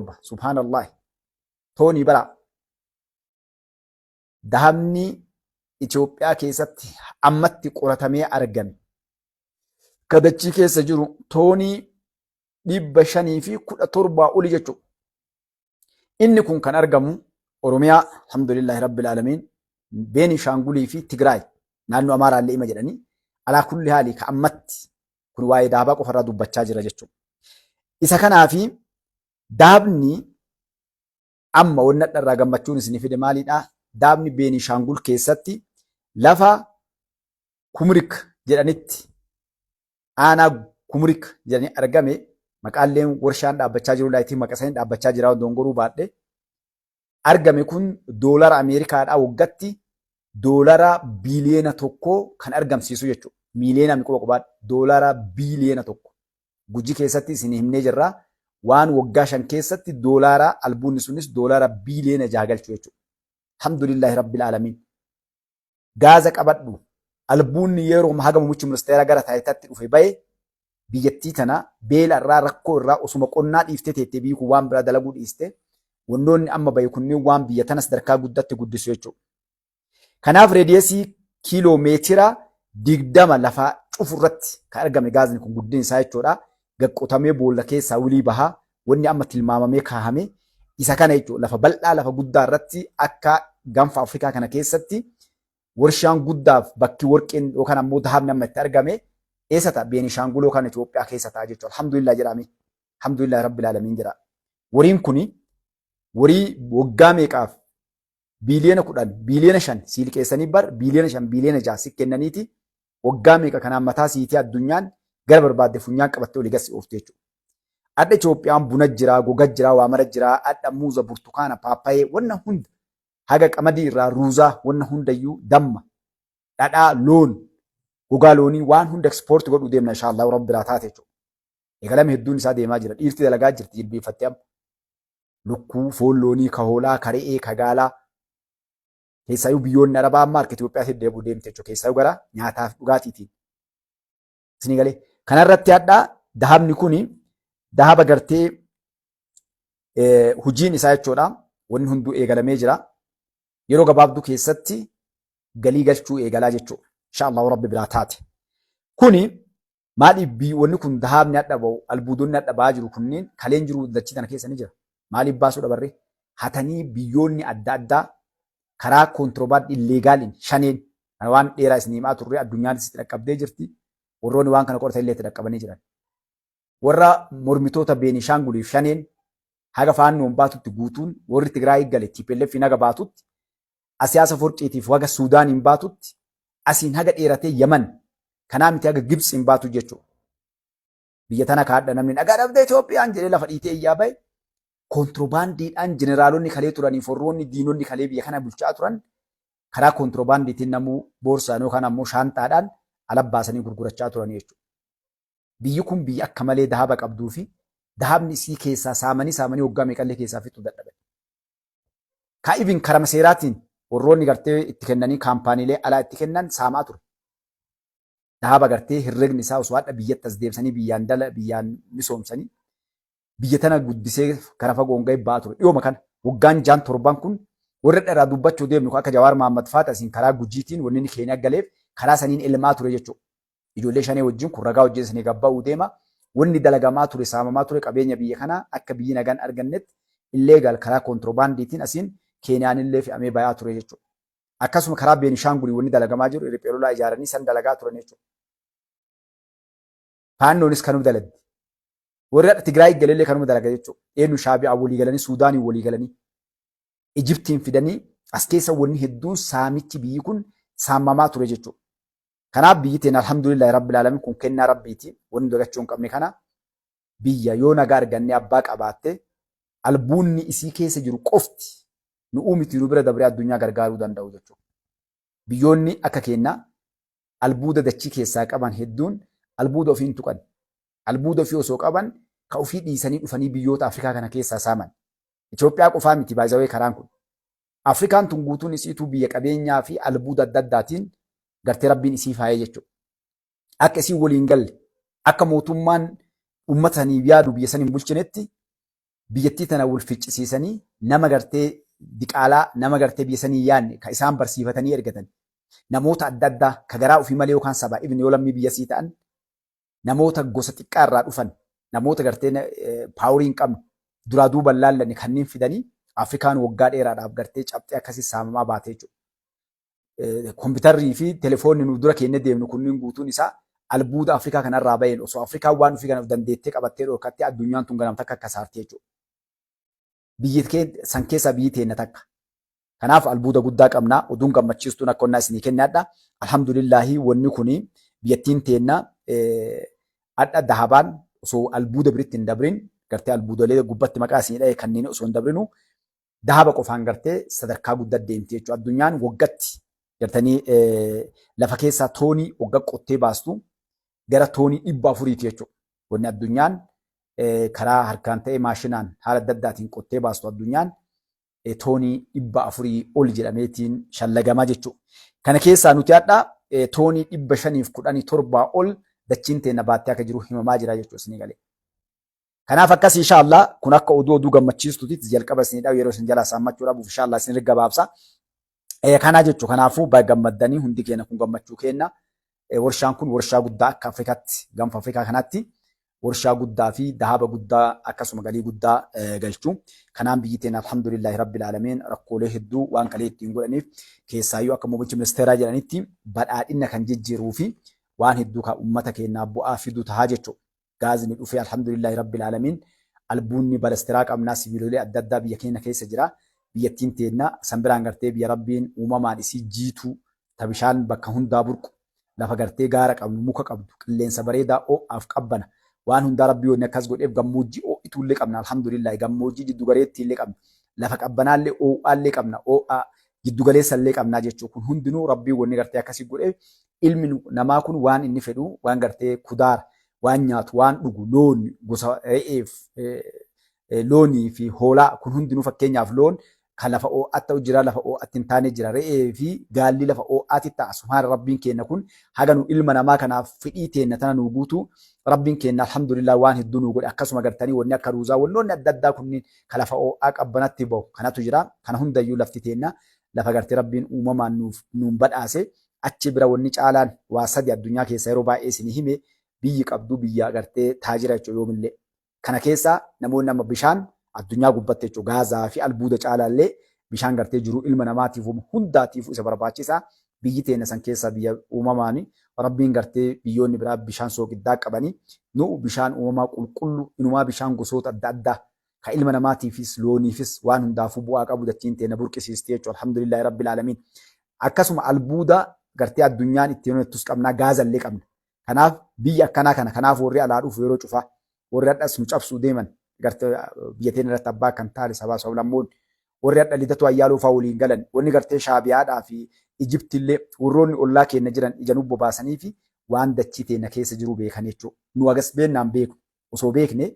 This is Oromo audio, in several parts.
517, subhaanallahi, toonii bara. Dahabni Itoophiyaa keessatti ammatti qoratamee argame ka dachii keessa jiru toonii 517 oli jechuudha. Inni kun kan argamu Oromiyaa, alhamdulillahi rabbil aalamiin, Beenishaangulii fi Tigraay, naannoo Amaaraallee ima jedhanii. Alaa kulli haalii ka ammatti kun waa'ee dahabaa qofarraa dubbachaa jira jechuudha. Isa kanaafi dahabni amma wanni hadha irraa gammachuun isin fide maalidha? Dahabni Beenishaangul keessatti lafa Kumrik jedhanitti, aanaa Kumrik jedhanii argame, maqaalleen warshaan dhaabbachaa jiru laayitii maqa isaanii dhaabbachaa jira dongoruu baadhe argame kun doolara Ameerikaadhaa waggatti doolara biiliyoona 1 kan argamsiisu jechuudha. Miiliyoona quba qubaa doolara biiliyoona 1. Gujii keessatti isin himnee jirra. Waan waggaa 5 keessatti doolaara albuunni sunis doolara biiliyoona 6 galchu jechuudha. Alhamdulillahi rabbil aalamiin. Gaaza qabadhu. Albuunni yeroo haga muummichi ministeeraa gara taayitaatti dhufe bahe biyyattii tana beela irraa, rakkoo irraa, osuma qonnaa dhiiftee teettee biyyi kun waan biraa dalaguu dhiiste, wannoonni amma bahe kunneen waan biyya tana sadarkaa guddatti guddisu jechuudha. Kanaaf reediyeesii kiiloo meetira 20 lafa cufu irratti kan argame gaazni kun guddin isaa jechuudha. Gaqqotamee boolla keessaa wilii bahaa wanni amma tilmaamamee kaahame isa kana jechuudha. Lafa bal'aa, lafa guddaa irratti akka gaanfa Afrikaa kana keessatti warshaan guddaaf bakki warqeen yookaan ammoo dahabni amma itti argame eessa ta'a? Beenishaangul yookaan Itoophiyaa keessa ta'a jechuudha. Alhamdulillah jedhame. Alhamdulillah rabbil aalamiin jedha. Wariin kuni warii waggaa meeqaaf biiliyoona 10, biiliyoona 5 sii liqeessanii bar biiliyoona 5, biiliyoona 6 si kennaniiti waggaa meeqa kanaan mataa siitii addunyaan gara barbaadde funyaan qabattee olii gasi ooftu jechuudha. Adha Itoophiyaan buna jira, goga jira, waa mara jira, adha muuza, burtukaana, paappayee, wanna hunda haga qamadii irraa ruuzaa, wanna hundayyuu, damma, dhadhaa, loon, gogaa loonii, waan hunda ekspoorti godhuu deemna inshaallah rabbi biraa taate jechuudha. Eegalame hedduun isaa deemaa jira. Dhiirti dalagaa jirti jilbeeffattee amma. Lukkuu, foon loonii, ka hoolaa, ka re'ee, ka gaalaa. Keessaayyuu biyyoonni Arabaa amma harka Itoophiyaatti deebi'uu deemte jechuudha. Keessaayyuu gara nyaataaf dhugaatiitiin. Isinii galee. Kanarratti hadhaa dahabni kuni dahaba gartee hojiin isaa jechuudha. Wanni hunduu eegalamee jira. Yeroo gabaabduu keessatti galii galchuu eegalaa jechuudha. Insha Allahu Rabbi biraa taate. Kuni maaliif wanni kun dahabni hadha ba'u, albuudonni hadha ba'aa jiru kunniin kaleen jiru dachii tana keessa ni jira. Maaliif baasuu dhabarree? Hatanii biyyoonni adda addaa karaa koontiroobaandii illeegaaliin shaneen kana waan dheeraa isin himaa turre, addunyaanis itti dhaqqabdee jirti. Warroonni waan kana qoratan illee itti dhaqqabanii jiran. Warra mormitoota Beenishaanguliif shaneen haga faannoon baatutti guutuun warri Tigraay gale TPLF haga baatutti Asiyaasa Forqiitiif haga Suudaaniin baatutti asiin haga dheeratee Yaman kanaa miti haga Gibtsiin baatu jechuudha. Biyya tana kaadha namni nagaa dhabdee Itoophiyaan jedhee lafa dhiitee iyyaa bahe kontiroobaandiidhaan jeneraalonni kalee turaniif warroonni diinonni kalee biyya kana bulchaa turan karaa kontiroobaandiitiin namuu boorsaan yookaan ammoo shaanxaadhaan ala baasanii gurgurachaa turanii jechuudha. Biyyi kun biyya akka malee dahaba qabduu fi dahabni isii keessaa saamanii saamanii waggaa meeqallee keessaa fixuu dadhaban. Kaa'ibin karama seeraatiin warroonni gartee itti kennanii kaampaaniilee alaa itti kennan saamaa ture. Dahaba gartee herregni isaa osoo hadha biyyatti as deebisanii biyyaan dala biyyaan misoomsanii biyya tana guddisee kara fagoon ga'e ba'aa ture. Dhiyooma kana waggaan jaan torban kun warra dharaa dubbachuu deemnu akka Jawaar Mahaammad faata asiin karaa Gujiitiin wanni inni Keeniyaa galeef karaa saniin elmaa ture jechuudha. Ijoollee shanee wajjin kun ragaa wajjin isinii gabba'uu deema. Wanni dalagamaa ture, saamamaa ture qabeenya biyya kanaa akka biyyi nagaan argannetti illeegaal karaa koontiroobaandiitiin asiin Keeniyaan illee fe'amee bayaa ture jechuudha. Akkasuma karaa Beenishaangulii wanni dalagamaa jiru riphee lolaa ijaaranii san dalagaa turan jechuudha. Faannoonis kanuma dalagdi. Warri hadha Tigraay galellee kanuma dalaga jechuudha. Eenyu Shaabi'aa walii galanii, Suudaanii walii galanii, Ijiptiin fidanii as keessa wanni hedduun saamichi biyyi kun saamamaa ture jechuudha. Kanaaf biyyi teenya alhamdulillahi rabbil alamin kun kennaa rabbiiti. Wanni dagachuu hin qabne kana biyya yoo nagaa argannee abbaa qabaatte albuunni isii keessa jiru qofti nu uumiti nu bira dabree addunyaa gargaaruu danda'u jechuudha. Biyyoonni akka keenyaa albuuda dachii keessaa qaban hedduun albuuda ofii hin tuqan. Albuuda ofii osoo qaban ka ofii dhiisanii dhufanii biyyoota Afrikaa kana keessaa saaman. Itoophiyaa qofaa miti baay'isawee karaan kun. Afrikaan tun guutuun isiituu biyya qabeenyaa fi albuuda adda addaatiin gartee rabbiin isii faayee jechuudha. Akka isiin waliin galle, akka mootummaan uummata saniif yaadu biyya san hin bulchinetti. Biyyattii tana wal ficcisiisanii nama gartee diqaalaa, nama gartee biyya sanii yaanne ka isaan barsiifatanii ergatan, namoota adda addaa ka garaa ofii malee yookaan sabaa ibn yoo lammii biyyasii ta'an, namoota gosa xiqqaa irraa dhufan, namoota gartee paaworii hin qabne, duraa duuban laallanne kanneen fidanii Afrikaan waggaa dheeraadhaaf gartee cabxee akkasii saamamaa baatee jechuudha. Kompiitarrii fi telefoonni nu dura keennee deemnu kunniin guutuun isaa albuuda Afrikaa kanarraa baheen. Osoo Afrikaan waan ofii kana dandeettee qabattee dhorkattee, addunyaan tun ganam takka akka saartee jechuudha. Biyyi san keessaa biyyi teenna takka. Kanaaf albuuda guddaa qabna. Oduun gammachiistuun akka onnaa isinii kennaadha. Alhamdulillaahi, wanni kuni biyyattiin teenna hadha dahabaan osoo albuuda biritti hin dabrin, gartee albuudolee gubbatti maqaa isinii dhahe kanneen osoo hin dabrinu, dahaba qofaan gartee sadarkaa guddaa deemti jechuudha. Addunyaan waggatti gartanii lafa keessaa toonii wagga qottee baastu gara toonii 400ti jechuudha. Wanni addunyaan karaa harkaan ta'ee maashinaan haala adda addaatiin qottee baastu addunyaan toonii 400 ol jedhameetiin shallagamaa jechuudha. Kana keessaa nuti hadha toonii 517 ol dachiin teenna baattee akka jiru himamaa jira jechuudha isinii galee. Kanaaf akkas, inshallah, kun akka oduu gammachiistuuti jalqaba isinii dhawu yeroo isin jalaa saammachuu dhabuuf, inshallah, isin gabaabsa. Kanaa jechuudha. Kanaafuu baay'ee gammaddanii, hundi keenya kun gammachuu kenna. Warshaan kun warshaa guddaa akka Afrikaatti, gaanfa Afrikaa kanatti warshaa guddaa fi dahaba guddaa akkasuma galii guddaa galchu. Kanaan biyyi teenya, alhamdulillahi rabbil aalamiin, rakkoolee hedduu waan kalee ittiin godhaniif keessaayyuu akka muummichi ministeeraa jedhanitti badhaadhina kan jijjiiruu fi waan hedduu kan uummata keenyaaf bu'aa fidu tahaa jechuudha. Gaazni dhufee, alhamdulillahi rabbil aalamiin, albuunni balastiraa qabnaa, sibiilolee adda addaa biyya keenya keessa jira. Biyyattiin teenna san biraan gartee biyya rabbiin uumamaan isii jiituu, ta bishaan bakka hundaa burqu, lafa gartee gaara qabnu, muka qabdu, qilleensa bareedaa, ho'aaf qabbana, waan hundaa rabbii wanni akkas godheef gammoojjii ho'ituullee qabna, alhamdulillahi, gammoojjii jiddu gareettiillee qabna, lafa qabbanaallee ho'aallee qabna, ho'aa jiddu galeessallee qabnaa jechuu. Kun hundinuu rabbii wanni gartee akkasii godheef ilmi namaa kun waan inni fedhu, waan gartee kudaara, waan nyaatu, waan dhugu, loon, gosa re'eef loonii fi hoolaa kun hundinuu, fakkeenyaaf loon kan lafa ho'aatti ta'u jira, lafa ho'aatti hin taane jira. Re'ee fi gaalli lafa ho'aatti ta'a. Subhaana, rabbiin keenya kun haga nu ilma namaa kanaaf fedhii teenna tana nu guutu rabbiin keenya, alhamdulillah, waan hedduu nu godhe. Akkasuma gartanii wanni akka ruuzaa, wannoonni adda addaa kunniin kan lafa ho'aa qabbanatti bahu kanatu jira. Kana hundayyuu lafti teenna lafa gartee rabbiin uumamaan nuuf nuun badhaase. Achi bira wanni caalaan waa sadi addunyaa keessa yeroo baay'ee isinii hime, biyyi qabdu biyya gartee taajira jechuudha yoomillee. Kana keessa namoonni amma bishaan addunyaa gubbatti jechuudha, gaazaa fi albuuda caalaallee bishaan gartee jiru ilma namaatiif hundaatiif isa barbaachisa. Biyyi teenya san keessa biyya uumamaani rabbiin gartee biyyoonni biraa bishaan sooqiddaa qabanii, nu bishaan uumamaa qulqullu, inumaa bishaan gosoota adda addaa ka ilma namaatiifis looniifis waan hundaafuu bu'aa qabu dachiin teenya burqisiisti jechuudha, alhamdulillahi rabbil aalamiin. Akkasuma albuuda gartee addunyaan ittiin hojjettus qabnaa, gaazallee qabna. Kanaaf biyya akkanaa kana, kanaaf warri alaa dhufu yeroo cufaa, warri hadhas nu cabsuu deeman gartee biyya teenya irratti abbaa kan taane sabaa sablammoonni, warri hadha Lidatu Ayyaaloo fa'aa waliin galan, wanni gartee Shaabiyaadhaa fi Ijiptillee warroonni ollaa keenya jiran ija nu bobaasanii fi waan dachii teenya keessa jiru beekan jechuudha. Nu agas beennaan beeku. Osoo beekne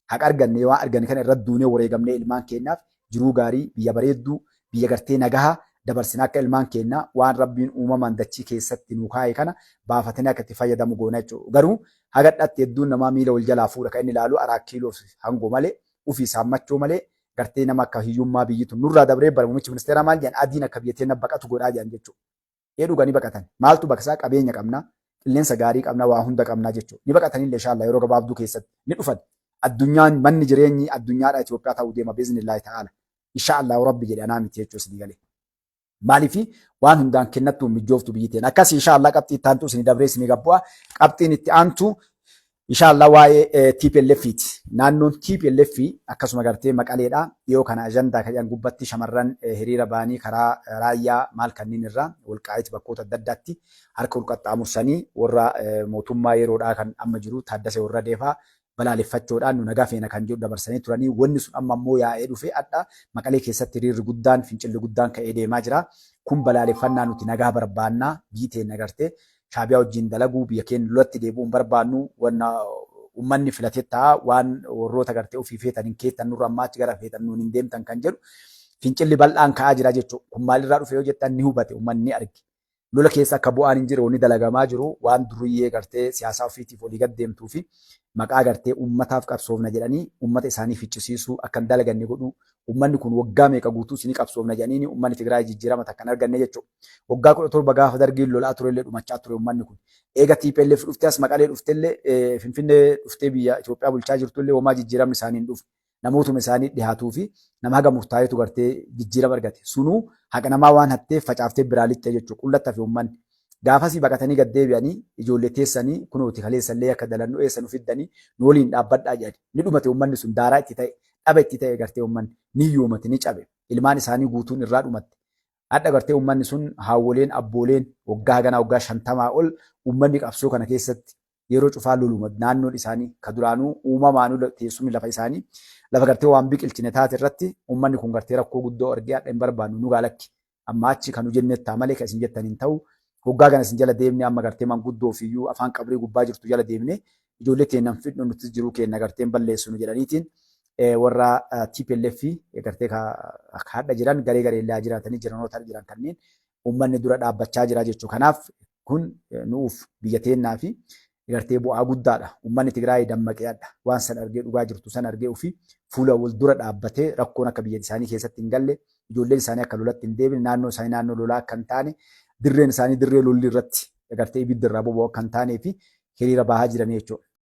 haqa arganne, waan arganne kana irratti duunee wareegamnee ilmaan keenyaaf jiruu gaarii, biyya bareedduu, biyya gartee nagaha dabarsina, akka ilmaan keenya waan rabbiin uumamaan dachii keessatti nu kaa'e kana baafatanii akka itti fayyadamu goona jechuudha. Garuu haga dhatti hedduun namaa miila wal jalaa fuudha, kan inni ilaalu araa kiiloo hangoo malee, ufii saammachuu malee, gartee nama akka hiyyummaa biyyi tun nurraa dabree bara muummichi ministeeraa maal jedhan, adiin akka biyya teenya baqatu godhaa jedhan jechuudha. Ee, dhuganii baqatan. Maaltu baqsaa? Qabeenya qabna, qilleensa gaarii qabna, waa hunda qabna jechuudha. Ni baqatanillee, inshallah, yeroo gabaabduu keessatti ni dhufan. Addunyaan manni jireenyi addunyaadha Itoophiyaa ta'uu deema biiznillaahi ta'ala. Inshallah, rabbi jedhe, anaa miti jechuudha isinii galee. Maaliif waan hundaan kennattu mijooftu biyyi teenya. Akkas, inshallah, qabxii itti aantu isinii dabree isinii gabbu'a. Qabxiin itti aantu, inshallah, waa'ee TPLF ti. Naannoon TPLF akkasuma gartee Maqaleedha. Dhiyoo kana ajandaa kan gubbatti shamarran hiriira ba'anii karaa raayyaa maal kanneen irraa Walqaayit bakkoota adda addaatti harka wal qaxxaamursanii warra mootummaa yeroodhaa kan amma jiru Taaddasee Warradeefaa balaaleffachuudhaan nu nagaa feena kan jedhu dabarsanii turanii. Wanni sun amma immoo yaa'ee dhufe adha Maqalee keessatti hiriirri guddaan, fincilli guddaan ka'ee deemaa jira. Kun balaaleffannaa nuti nagaa barbaannaa, biyyi teenya gartee Shaabiyaa wajjin dalaguu, biyya keenya lolatti deebi'uu hin barbaannu, wanna uummanni filate ta'a, waan warroota gartee ofii feetan hin keettan, nurra ammaa achi gara feetan nuun hin deemtan kan jedhu fincilli bal'aan ka'aa jira jechuudha. Kun maalirraa dhufe yoo jettan, ni hubate uummanni, ni arge. Lola keessa akka bu'aan hin jirre wanni dalagamaa jiru waan duriyyee gartee siyaasaa ofiitiif olii gad deemtuu fi maqaa gartee ummataaf qabsoofna jedhanii ummata isaanii ficcisiisuu akka hin dalaganne godhuu. Ummanni kun waggaa meeqa guutuu isinii qabsoofna jedhaniini ummanni Tigraay jijjiirama takka hin arganne jechuudha. Waggaa 17 gaafa Dargiin lolaa turellee dhumachaa ture ummanni kun. Eega TPLF dhuftee as Maqalee dhuftellee, Finfinnee dhuftee biyya Itoophiyaa bulchaa jirtullee homaa jijjiiramni isaanii hin dhufne. Namootuma isaanii dhihaatuu fi nama haga murtaa'etu gartee jijjiirama argate. Sunuu haqa namaa waan hatteef facaaftee biraa lixxe jechuudha. Qullatti hafe ummanni. Gaafasii baqatanii gad deebi'anii ijoollee teessanii kunooti kaleessallee akka dalannu eessa nu fiddanii nu waliin dhaabbadhaa jedhani. Ni dhumate ummanni sun, daaraa itti ta'e, dhaba itti ta'e gartee ummanni. Ni hiyyoomate, ni cabe. Ilmaan isaanii guutuun irraa dhumatte. Hadha gartee ummanni sun haawwoleen, abbooleen waggaa haganaa waggaa 50 ol ummanni qabsoo kana keessatti yeroo cufaa loluma. Naannoon isaanii ka duraanuu uumamaanuu teessumni lafa isaanii lafa gartee waan biqilchine taate irratti ummanni kun gartee rakkoo guddoo argee hadha hin barbaannu nu gaalakki amma achi kan nu jennettaa malee kan isin jettan hin ta'u, waggaa kana isin jala deemne, amma gartee manguddoo fiyyuu afaan qabrii gubbaa jirtu jala deemne ijoollee teennan fidnu, nutis jiruu keenna gartee hin balleessinu jedhaniitiin warra TPLF gartee ka hadha jiran garee gareellaa jiraatanii jiranoota jiran kanneen ummanni dura dhaabbachaa jira jechuudha. Kanaaf kun nuuf biyya teennaa fi gartee bu'aa guddaadha. Ummanni Tigraay dammaqee hadha waan san argee, dhugaa jirtu san argee, ofii fuula wal dura dhaabbatee rakkoon akka biyya isaanii keessatti hin galle, ijoolleen isaanii akka lolatti hin deebine, naannoo isaanii naannoo lolaa akka hin taane, dirreen isaanii dirree lolli irratti gartee ibiddi irraa boba'u akka hin taanee fi hiriira bahaa jiranii jechuudha.